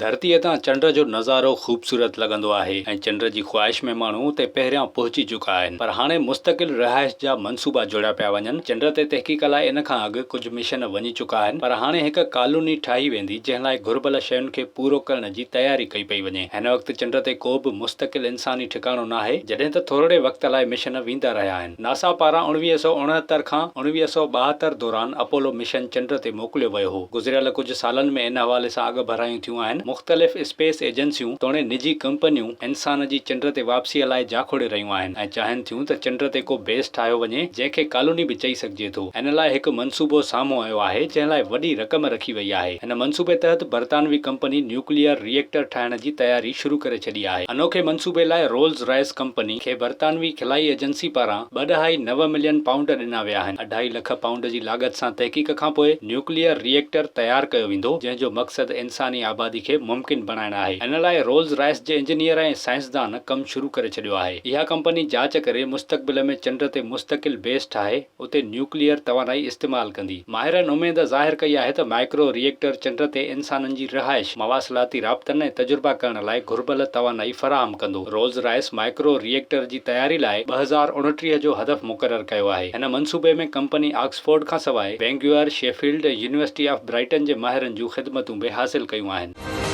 ڌرتيء تان چنڊ جو نظارو خوبصورت لڳندو آهي ۽ چنڊ جي خواهش ۾ ماڻهو اتي پهريان پهچي چڪا آهن پر هاڻي مستقل رهائش جا منصوبا جوڙيا پيا وڃن. چنڊ تي تحقيق لاء ان کان اڳ ڪجهه مشن وڃي چڪا آهن پر هاڻي هڪ ڪالوني ٺاهي ويندي جنهن لاء گهربل شين کي پورو ڪرڻ جي تياري ڪئي پئي وڃي. هن وقت چنڊ تي ڪو به مستقل انساني ٺڪاڻو ناهي جڏهن ته ٿورڙي وقت لاء مشن ويندا رهيا آهن. ناسا پاران 1969 کان 1972 دوران اپولو مشن چنڊ تي موڪليو ويو هو. گذريل ڪجهه سالن ۾ ان حوالي سان اڳڀرايون ٿيون آهن. مختلف اسپيس ايجنسيون توڻي نجي ڪمپنيون انسان جي چنڊ تي واپسيء لاء جاکوڙي رهيون آهن ۽ چاهين ٿيون ته چنڊ تي ڪو بيس ٺاهيو وڃي جنهن کي ڪالوني به چئي سگهجي ٿو. ان لاء هڪ منصوبو سامهون آيو آهي جنهن لاء وڏي رقم رکي وئي آهي. هن منصوبي تحت برطانوي ڪمپني نيوڪليئر ري ايڪٽر ٺاهڻ جي تياري شروع ڪري ڇڏي آهي. انوکي منصوبي لاء رولز رائس ڪمپني کي برطانوي خلائي ايجنسي پاران ٻه ڏهائي نو ملين پائونڊ ڏنا ويا آهن. اڍائي لک پائونڊ جي لاڳت سان تحقيق کانپوء نيوڪليئر ري ايڪٽر تيار ڪيو ويندو، جنهن جو مقصد انساني آبادي کي ممڪن بڻائڻ آهي. ان لاء رولز رائس جي انجنيئر ۽ سائنسدان ڪم شروع ڪري ڇڏيو آهي. اها ڪمپني جاچ ڪري مستقبل ۾ چنڊ تي مستقل بيس ٺاهي اتي نيوڪليئر توانائي استعمال ڪندي. ماهرن اميد ظاهر ڪئي آهي ته مائڪرو ري ايڪٽر چنڊ تي انسانن جي رهائش، مواصلاتي رابطن ۽ تجربا ڪرڻ لاء گهربل توانائي فراهم ڪندو. رولز رائس مائڪرو ري ايڪٽر جي تياري لاء 2029 جو هدف مقرر ڪيو آهي. هن منصوبي ۾ ڪمپني آڪسفورڊ کانسواء بينگيور، شيفيلڊ ۽ يونيورسٽي آف برائٽن جي ماهرن جون خدمتون به حاصل ڪيون آهن.